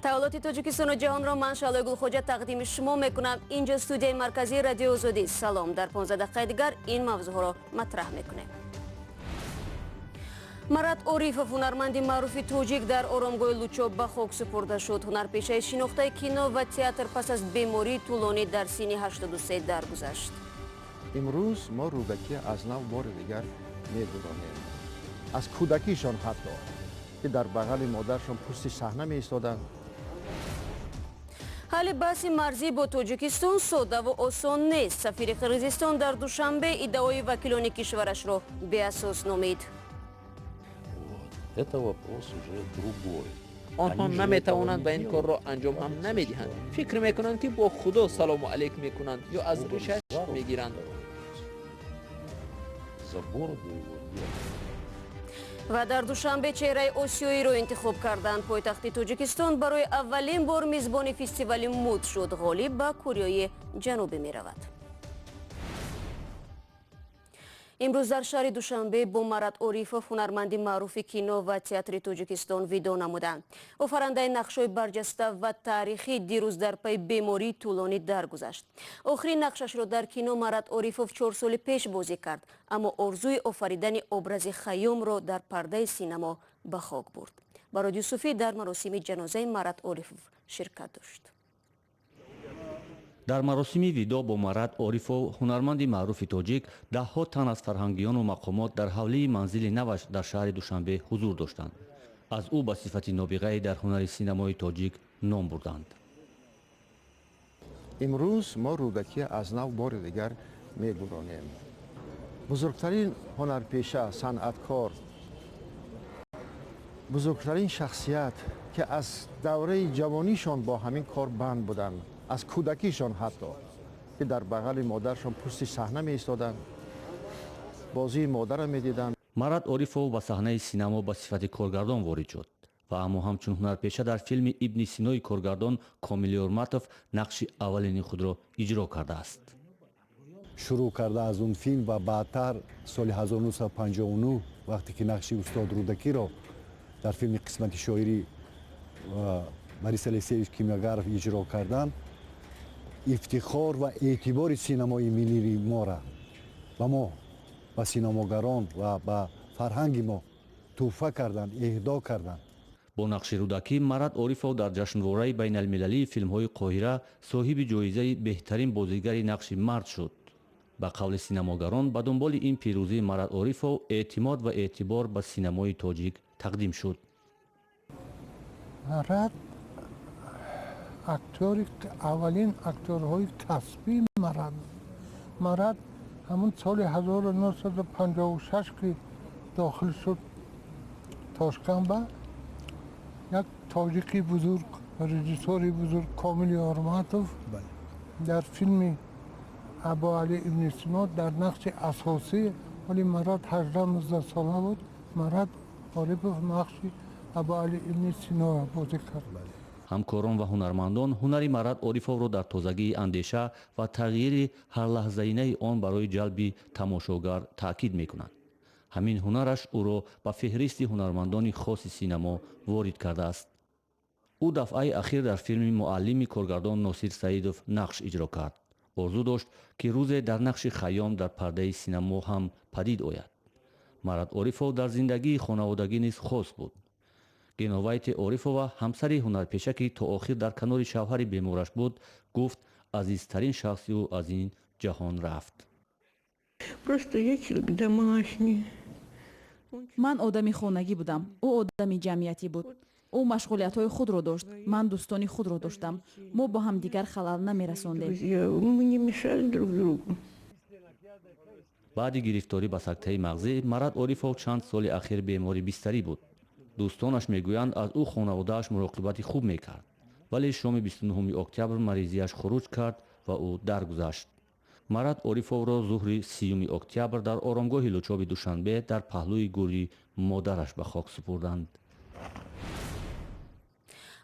Таҳаввулоти Тоҷикистону ҷаҳонро ман, Шаҳлои Гулхоҷа, тақдими шумо мекунам. Инҷо студияи марказии Радиои Озодӣ. Салом. Дар 15 дақиқаи дигар ин мавзӯъҳоро матраҳ мекунем. Марат Орифов, ҳунарманди маъруфи тоҷик, дар оромгоҳи Лучоб ба хок супурда шуд. Ҳунарпешаи шинохтаи кино ва театр пас аз бемории тӯлонӣ дар синни 83 даргузашт. Имрӯз мо Рӯдакӣ аз нав бори дигар мегӯронем. Аз кӯдакишон ҳатто, ки дар бағали модаршон пушти саҳна меистоданд. Ҳалли баҳси марзӣ бо Тоҷикистон соддаву осон нест. Сафири Қирғизистон дар Душанбе иддаои вакилони кишварашро беасос номид. Это вопрос уже другой. Онҳо наметавонанд ва ин корро анҷом ҳам намедиҳанд. Фикр мекунанд, ки бо Худо салому алейк мекунанд ё аз ришаш мегиранд. За бороду его держат. Ва дар Душанбе чеҳраи осиёиро интихоб карданд. Пойтахти Тоҷикистон барои аввалин бор мизбони фестивали муд шуд. Ғолиб ба Кореяи Ҷанубӣ меравад. Имрӯз дар шаҳри Душанбе бо Марат Орифов, ҳунарманди маъруфи кино ва театри Тоҷикистон, видоъ намуданд. Офарандаи нақшҳои барҷаста ва таърихӣ дирӯз дар пайи бемории тӯлонӣ даргузашт. Охирин нақшашро дар кино Марат Орифов 4 соли пеш бозӣ кард, аммо орзуи офаридани образи Хайёмро дар пардаи синамо ба хок бурд. Барод Юсуфӣ дар маросими ҷанозаи Марат Орифов ширкат дошт. Дар маросими видоъ бо Марат Орифов, ҳунарманди маъруфи тоҷик, даҳҳо тан аз фарҳангиёну мақомот дар ҳавлии манзили наваш дар шаҳри Душанбе ҳузур доштанд. Аз ӯ ба сифати нобиғае дар ҳунари синамои тоҷик ном бурданд. Имрӯз мо Рӯдакӣ аз нав бори дигар мегӯронем. Бузургтарин ҳунарпеша, санъаткор, бузургтарин шахсият, ки аз давраи ҷавонишон бо ҳамин кор банд буданд, аз кӯдакишон ҳатто, ки дар бағали модаршон пушти саҳна меистоданд, бозии модарро медиданд. Марат Орифов ба саҳнаи синамо ба сифати коргардон ворид шуд ва аммо ҳамчун ҳунарпеша дар филми Ибни Синои коргардон Комил Ёрматов нақши аввалини худро иҷро кардааст. Шурӯъ карда аз он филм ва баъдтар соли 1959, вақте ки нақши устод Рӯдакиро дар филми «Қисмати шоирӣ» Борис Алексеевич Кимёгаров иҷро карданд, ифтихор ва эътибори синамои миллии мора ба мо, ба синамогарон ва ба фарҳанги мо тӯҳфа карданд, эҳдо карданд. Бо нақши Рӯдакӣ Марат Орифов дар ҷашнвораи байналмилалии филмҳои Қоҳира соҳиби ҷоизаи беҳтарин бозигари нақши мард шуд. Ба қавли синамогарон, ба дунболи ин пирӯзии Марат Орифов эътимод ва эътибор ба синамои тоҷик тақдим шуд. Марат актёри, аввалин актёрҳои касбии марат. Марат ҳамун соли 1956, ки дохил шуд Тошканба, як тоҷики бузург, режиссори бузург Комил Ёрматов дар филми Абуалӣ ибни Сино дар нақши асосӣ, вале Марат 18-19 сола буд, Марат Орипов нақши Абуалӣ ибни Сино бозӣ кард. Ҳамкорон ва ҳунармандон ҳунари Марат Орифовро дар тозагии андеша ва тағйири ҳарлаҳзаинаи он барои ҷалби тамошогар таъкид мекунанд. Ҳамин ҳунараш ӯро ба феҳристи ҳунармандони хоси синамо ворид кардааст. Ӯ дафъаи ахир дар филми «Муаллими» коргардон Носир Саидов нақш иҷро кард. Орзу дошт, ки рӯзе дар нақши Хайём дар пардаи синамо ҳам падид ояд. Марат Орифов дар зиндагии хонаводагӣ низ хос буд. Геновайте Орифова, ҳамсари ҳунарпеша, ки то охир дар канори шавҳари бемораш буд, гуфт, азизтарин шахси ӯ аз ин ҷаҳон рафт. Просто я человек домашний. Ман одами хонагӣ будам, ӯ одами ҷамъиятӣ буд. Ӯ машғулиятҳои худро дошт, ман дӯстони худро доштам. Мо бо ҳамдигар халал намерасондем. Друзья, мы не мешали друг другу. Баъди гирифторӣ ба сактаи мағзӣ Марат Орифов чанд соли ахир бемори бистарӣ буд. Дӯстонаш мегӯянд, аз ӯ хонаводааш муроқибати хуб мекард, вале шоми 29 октябр маризиаш хуруҷ кард ва ӯ даргузашт. Марат Орифовро зуҳри 30 октябр дар оромгоҳи Лучоби Душанбе дар паҳлӯи гӯри модараш ба хок супурданд.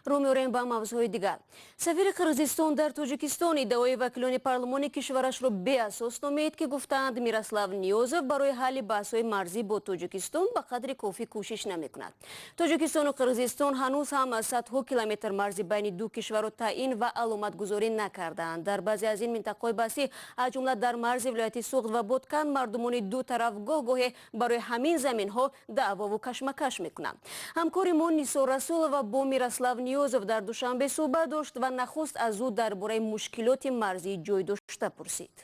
Рӯ меорем ба мавзӯъҳои дигар. Сафири Қирғизистон дар Тоҷикистон иддаои вакилони парлумони кишварашро беасос номид, ки гуфтаанд, Мирослав Ниёзов барои ҳалли баҳсҳои марзӣ бо Тоҷикистон ба қадри кофӣ кӯшиш намекунад. Тоҷикистону Қирғизистон ҳанӯз ҳам садҳо километр марзи байни ду кишварро таъин ва аломатгузорӣ накардаанд. Дар баъзе аз ин минтақаҳои баҳсӣ, аз ҷумла дар марзи вилояти Суғд ва Боткан, мардумони ду тараф гоҳ-гоҳе барои ҳамин заминҳо даъвову кашмакаш мекунанд. Ҳамкори мо Нисор Расулова бо Мирослав Ниёзов дар Душанбе суҳбат дошт ва нахуст аз ӯ дар бораи мушкилоти марзӣ ҷой дошта пурсид.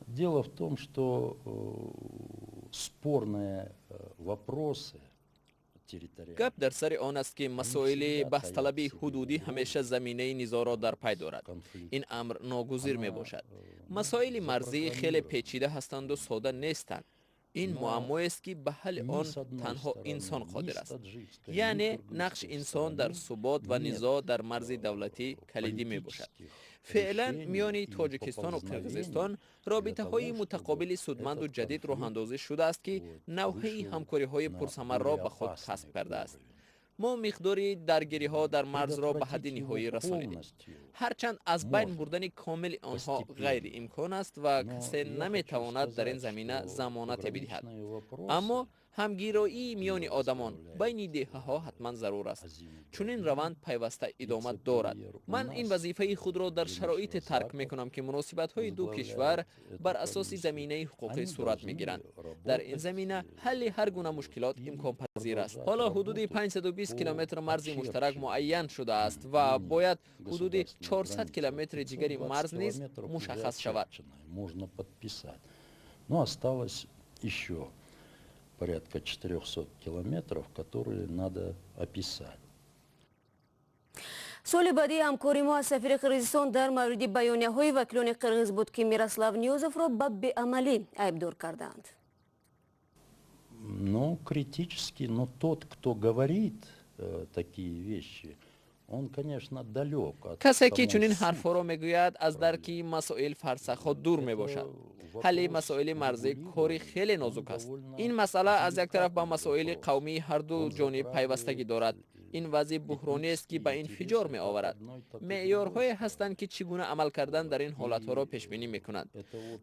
Дело в том, что спорные вопросы. Гап дар сари он аст, ки масоили баҳсталабии ҳудудӣ ҳамеша заминаи низоъро дар пай дорад. Ин амр ногузир мебошад. Масоили марзӣ хеле печида ҳастанду сода нестанд. Ин муаммоест, ки ба ҳалли он танҳо инсон қодир аст, яъне нақши инсон дар субот ва низоъ дар марзи давлатӣ калидӣ мебошад. Феълан миёни Тоҷикистону Қирғизистон робитаҳои мутақобили судманду ҷадид роҳандозӣ шудааст, ки навҳаи ҳамкориҳои пурсамарро ба худ касб кардааст. Мо миқдори даргириҳо дар марзро ба ҳадди ниҳоӣ расонидем, ҳарчанд аз байн бурдани комили онҳо ғайриимкон аст ва касе наметавонад дар ин замина замонате бидиҳад, аммо ҳамгироии миёни одамон, байни деҳаҳо ҳатман зарур аст. Чунин раванд пайваста идома дорад. Ман ин вазифаи худро дар шароите тарк мекунам, ки муносибатҳои ду кишвар бар асоси заминаи ҳуқуқӣ сурат мегиранд. Дар ин замина ҳалли ҳар гуна мушкилот имконпазир аст. Ҳоло ҳудуди 520 километр марзи муштарак муайян шудааст ва бояд ҳудуди 400 километри дигари марз низ мушаххас шавад. Можно подписать. Но осталось еще порядка 400 километров, которые надо описать. Суоли баъдии ҳамкори мо аз сафири Қирғизистон дар мавриди баёнияҳои вакилони қирғиз буд, ки Мирослав Ниёзовро ба беамалӣ айбдор кардаанд. Ну, критически, но тот, кто говорит такие вещи, он, конечно, далек от Касе ки чунин ҳарфҳоро мегӯяд, аз дарки масоил фарсахҳо дур мебошад. Ҳалли масоили марзӣ кори хеле нозук аст. Ин масъала аз як тараф ба масоили қавмии ҳарду ҷониб пайвастагӣ дорад. Ин вазъи буҳронест, ки ба инфиҷор меоварад. Меъёрҳое ҳастанд, ки чӣ гуна амал кардан дар ин ҳолатҳоро пешбинӣ мекунанд.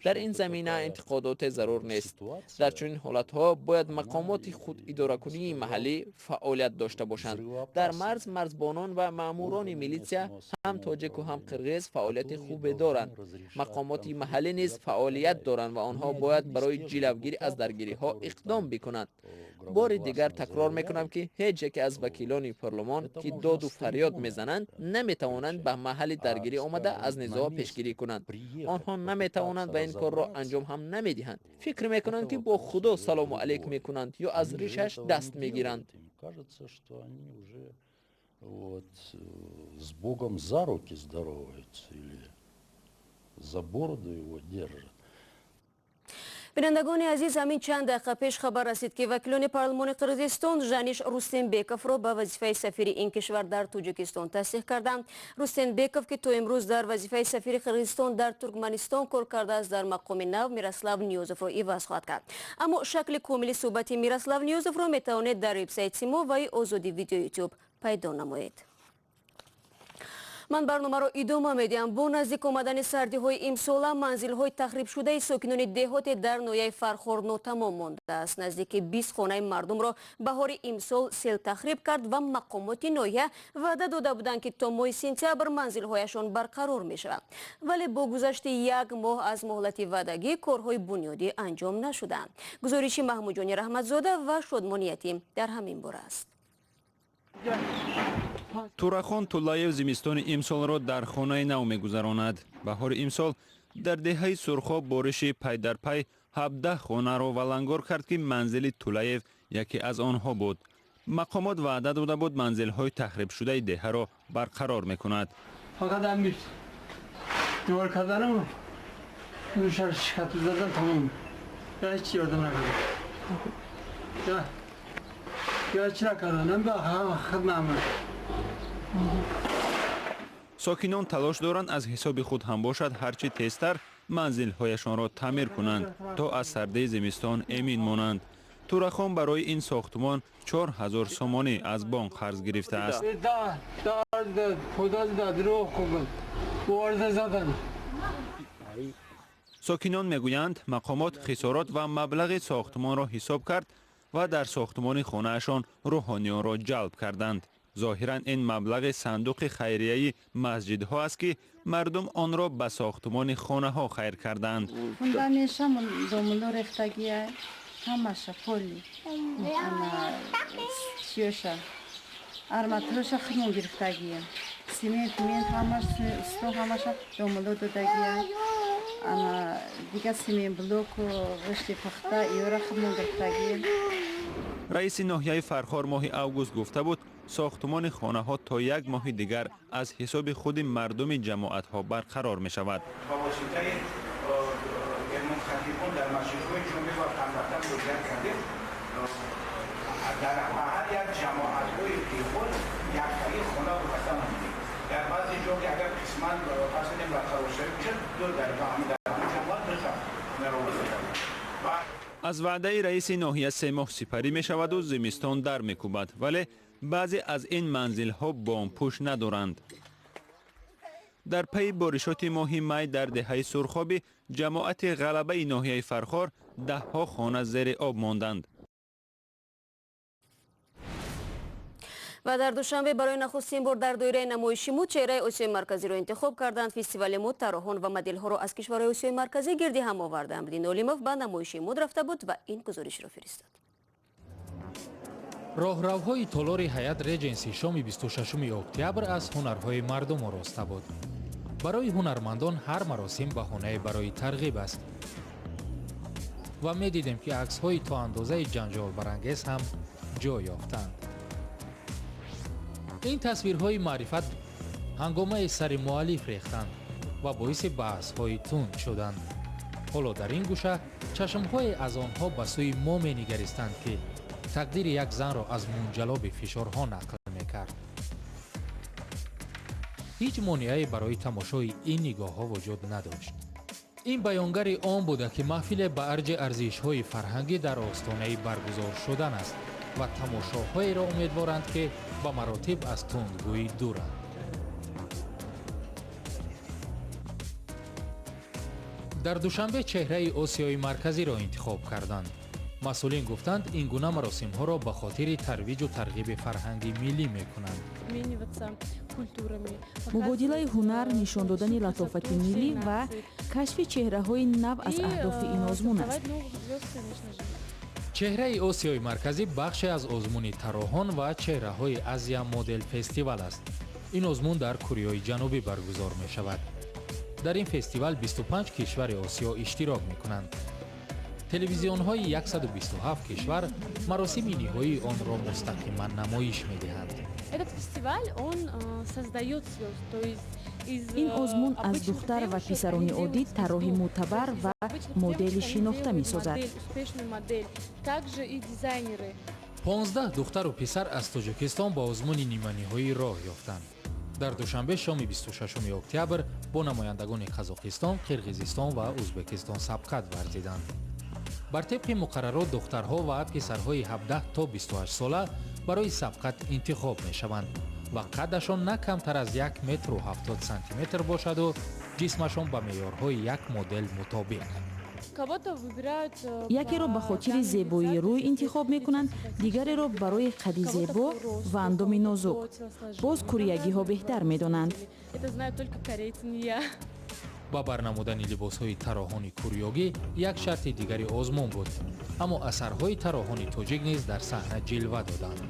Дар ин замина интиқодоте зарур нест. Дар чунин ҳолатҳо бояд мақомоти худидоракунии маҳаллӣ фаъолият дошта бошанд. Дар марз марзбонон ва маъмурони милитсия, ҳам тоҷику ҳам қирғиз, фаъолияти хубе доранд. Мақомоти маҳаллӣ низ фаъолият доранд ва онҳо бояд барои ҷилавгирӣ аз даргириҳо иқдом бикунанд. Бори дигар такрор мекунам, ки ҳеҷ яке аз вакилони парлумон, ки доду фарёд мезананд, наметавонанд ба маҳалли даргирӣ омада, аз низоъ пешгирӣ кунанд. Онҳо наметавонанд ва ин корро анҷом ҳам намедиҳанд. Фикр мекунанд, ки бо Худо салому алейк мекунанд ё аз ришаш даст мегиранд. Вот, с Богом за руки здороваются или за бороду его держат. Бинандагони азиз, ҳамин чанд дақиқа пеш хабар расид, ки вакилони парлумони Қирғизистон Жаниш Рустембековро ба вазифаи сафири ин кишвар дар Тоҷикистон тасдиқ карданд. Рустембеков, ки то имрӯз дар вазифаи сафири Қирғизистон дар Туркманистон кор кардааст, дар мақоми нав Мирослав Ниёзовро иваз хоҳад кард. Аммо шакли комили суҳбати Мирослав Ниёзовро метавонед дар вебсайти мо ва Озоди Видео Ютуб пайдо намоед. Ман барномаро идома медиҳам. Бо наздик омадани сардиҳои имсола манзилҳои тахрибшудаи сокинони деҳоте дар ноҳияи Фархор нотамом мондааст. Наздики 20 хонаи мардумро баҳори имсол сел тахриб кард ва мақомоти ноҳия ваъда дода буданд, ки то моҳи сентябр манзилҳояшон барқарор мешаванд, вале бо гузашти як моҳ аз муҳлати ваъдагӣ корҳои бунёдӣ анҷом нашудаанд. Гузориши Маҳмудҷони Раҳматзода ва Шодмони Ятим дар ҳамин бора аст. Турахон Туллаев зимистони имсолро дар хонаи нав мегузаронад. Баҳори имсол дар деҳаи Сурхоб бориши пайдарпай 17 хонаро валангор кард, ки манзили Тулаев яке аз онҳо буд. Мақомот ваъда дода буд, манзилҳои тахрибшудаи деҳаро барқарор мекунад. Фақат ҳамин девор карданам, шикату задан, тамом. Я ҳеч ёрдам накардам, я чӣ накарданам, ба хидмат. Сокинон талош доранд, аз ҳисоби худ ҳам бошад, ҳарчи тезтар манзилҳояшонро таъмир кунанд, то аз сардии зимистон эмин монанд. Турахон барои ин сохтмон 4000 сомонӣ аз бонк қарз гирифтааст. Сокинон мегӯянд, мақомот хисорот ва маблағи сохтмонро ҳисоб кард ва дар сохтмони хонаашон рӯҳониёнро ҷалб карданд. Зоҳиран ин маблағи сандуқи хайрияи масҷидҳо аст, ки мардум онро ба сохтмони хонаҳо хайр карданд. Ҳамаша поли чиёша арматураша худмон гирифтагиям, симент мент ҳамаш усто ҳамаша домуло додагиям, ана дигар симент блоку ғишти пухта иёра худмон гирифтагиям. Раиси ноҳияи Фархор моҳи август гуфта буд, сохтмони хонаҳо то як моҳи дигар аз ҳисоби худи мардуми ҷамоатҳо барқарор мешавад. Ба воситаи мунхатибон дар масҷидҳои ҷумъа ва панватан муроҷиат кардем. Дар ҳар як ҷамоатҳои деҳот яктаи хона вобаста намудем. Дар баъзе ҷо ки агар қисман фарз кунем барқароршавӣ бошад, ду дар ҷамоат ду хонаро вобаста кардем. Аз ваъдаи раиси ноҳия 3 моҳ сипарӣ мешаваду зимистон дар мекӯбад, вале баъзе аз ин манзилҳо бомпӯш надоранд. Дар пайи боришоти моҳи май дар деҳаи Сурхобӣ ҷамоати ғалабаи ноҳияи Фархор даҳҳо хона зери об монданд. Ва дар Душанбе барои нахустин бор дар доираи намоиши муд чеҳраи Осиёи Марказиро интихоб карданд. Фестивали муд тарроҳон ва моделҳоро аз кишварҳои Осиёи Марказӣ гирди ҳам оварданд. Амриддин Олимов ба намоиши муд рафта буд ва ин гузоришро фиристод. Роҳравҳои толори Ҳаят Реҷенси шоми 26 октябр аз ҳунарҳои мардум ороста буд. Барои ҳунармандон ҳар маросим баҳонае барои тарғиб аст ва медидем, ки аксҳои то андозаи ҷанҷолбарангез ҳам ҷой ёфтанд. Ин тасвирҳои маърифат ҳангомаи сари муаллиф рехтанд ва боиси баҳсҳои тунд шуданд. Ҳоло дар ин гӯша чашмҳое аз онҳо ба сӯи мо менигаристанд, ки тақдири як занро аз мунҷалоби фишорҳо нақл мекард. Ҳеҷ монеае барои тамошои ин нигоҳҳо вуҷуд надошт. Ин баёнгари он буда, ки маҳфиле ба арҷи арзишҳои фарҳангӣ дар остонаи баргузор шудан аст ва тамошоҳоеро умедворанд, ки ба маротиб аз тундгӯӣ дуранд. Дар Душанбе чеҳраи Осиёи Марказиро интихоб карданд. Масъулин гуфтанд, ин гуна маросимҳоро ба хотири тарвиҷу тарғиби фарҳанги миллӣ мекунанд. Мубодилаи ҳунар, нишон додани латофати миллӣ ва кашфи чеҳраҳои нав аз аҳдофи ин озмун аст. Чеҳраи Осиёи Марказӣ бахше аз озмуни тарроҳон ва чеҳраҳои Азия Модел Фестивал аст. Ин озмун дар Кореяи Ҷанубӣ баргузор мешавад. Дар ин фестивал 25 кишвари Осиё иштирок мекунанд. Телевизионҳои 127 кишвар маросими ниҳоии онро мустақиман намоиш медиҳанд. Ин озмун аз духтар ва писарони оддӣ тарроҳи мӯътабар ва модели шинохта месозад. 15 духтару писар аз Тоҷикистон ба озмуни ниманиҳоӣ роҳ ёфтанд. Дар Душанбе шоми 26 октябр бо намояндагони Қазоқистон, Қирғизистон ва Ӯзбекистон сабқат варзиданд. Бар тибқи муқаррарот духтарҳо ва писарҳои 17 то 28 сола барои сабқат интихоб мешаванд ва қадашон на камтар аз 1 метру 70 сантиметр бошаду ҷисмашон ба меъёрҳои як модел мутобиқ. Якеро ба хотири зебоии рӯй интихоб мекунанд, дигареро барои қади зебо ва андоми нозук. Боз кореягиҳо беҳтар медонанд. Ба барнамудани либосҳои тарроҳони курёгӣ як шарти дигари озмун буд, аммо асарҳои тарроҳони тоҷик низ дар саҳна ҷилва доданд.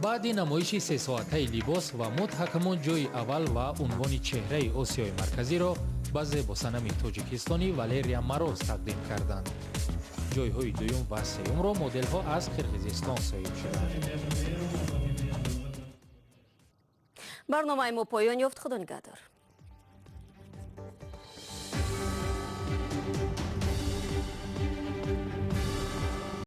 Баъди намоиши сесоатаи либос ва муд ҳакамон ҷойи аввал ва унвони чеҳраи Осиёи Марказиро ба зебосанами тоҷикистонӣ Валерия Мороз тақдим карданд. Ҷойҳои дуюм ва сеюмро моделҳо аз Қирғизистон соҳиб шуданд. Барномаи мо поён ёфт. Худо нигаҳдор.